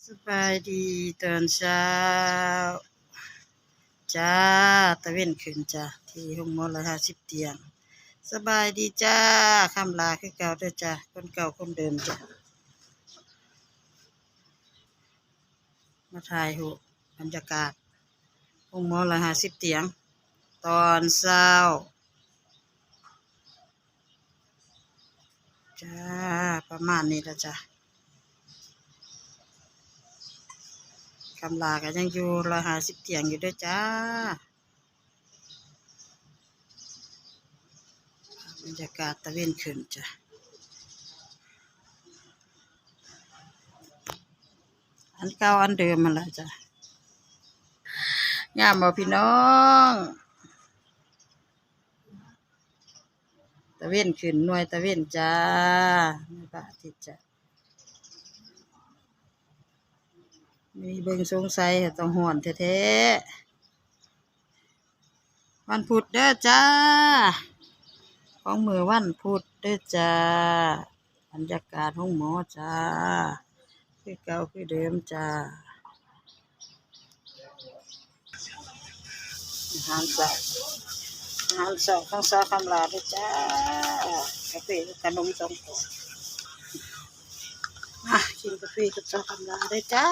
ສະບາຍດີຕອນເຊົ້າຈ້າ ຕາເວັນຂຶ້ນຈ້າ ທີ່ໂຮງໝໍຮ້ອຍຫ້າສິບຕຽງ. ສະບາຍດີຈ້າ ຄຳຫຼ້າຄືເກົ່າເດີຈ້າ ຄົນເກົ່າຄົນເດີມຈ້າ. ມາຖ່າຍຮູບບັນຍາກາດໂຮງໝໍຮ້ອຍຫ້າສິບຕຽງ ຕອນເຊົ້າ ຈ້າ ປະມານນີ້ລະຈ້າ. ຄຳຫຼ້າກໍຍັງຢູ່ຮ້ອຍຫ້າສິບຕຽງຢູ່ເດີຈ້າ. ບັນຍາກາດຕາເວັນຂຶ້ນຈ້າ ອັນເກົ່າອັນເດີມຫັ້ນລະຈ້າ. ງາມບໍ່ພີ່ນ້ອງ? ຕາເວັນຂຶ້ນ ໜ່ວຍຕາເວັນຈ້າ ພະອາທິດຈ້າ. ມີເບິ່ງສົງໄສ ຕ້ອງຮ້ອນແທ້ໆ. ວັນພຸດເດີຈ້າ ຂອງມື້ວັນພຸດເດີຈ້າ. ບັນຍາກາດໂຮງໝໍຈ້າ ຄືເກົ່າຄືເດີມຈ້າ. ອາຫານເຊົ້າ ອາຫານເຊົ້າຂອງສາວຄຳຫຼ້າເດີຈ້າ ກາເຟກັບຂະໜົມສອງກ້ອນ. ມາກິນກາເຟກັບສາວຄຳຫຼ້າເດີຈ້າ.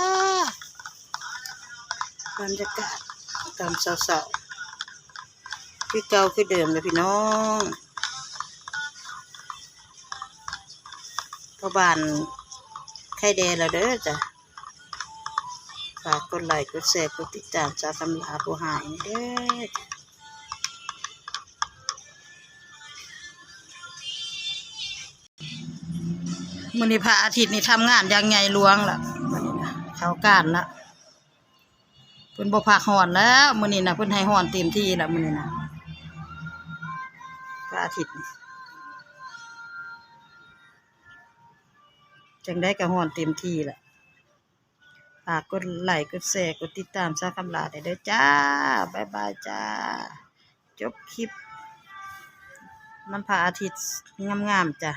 ບັນຍາກາດຕອນເຊົ້າໆ ຄືເກົ່າຄືເດີມເດີພີ່ນ້ອງ. ພໍ່ບ້ານໄຄແດ່ແລ້ວເດີຈ້າ. ຝາກກົດໄລກົດແຊ ກົດຕິດຕາມສາວຄຳຫຼ້າຜູ້ຮ້າຍນີ້ເດີ. ມື້ນີ້ພະອາທິດນີ້ທຳງານຢ່າງໃຫຍ່ຫຼວງລະ ມື້ນີ້ນະ ເຂົ້າການລະ. ເພິ່ນບໍ່ພັກຮ້ອນແລ້ວ ມື້ນີ້ນະ ເພິ່ນໃຫ້ຮ້ອນເຕັມທີ່ລະ ມື້ນີ້ນະ ພະອາທິດນີ້ ຈັ່ງໃດກໍຮ້ອນເຕັມທີ່ລະ. ຝາກກົດໄລ ກົດແຊ ກົດຕິດຕາມສາວຄຳຫຼ້າແດ່ເດີຈ້າ. ບາຍບາຍຈ້າ. ຈົບຄລິບນຳພະອາທິດງາມໆ ຈ້າ.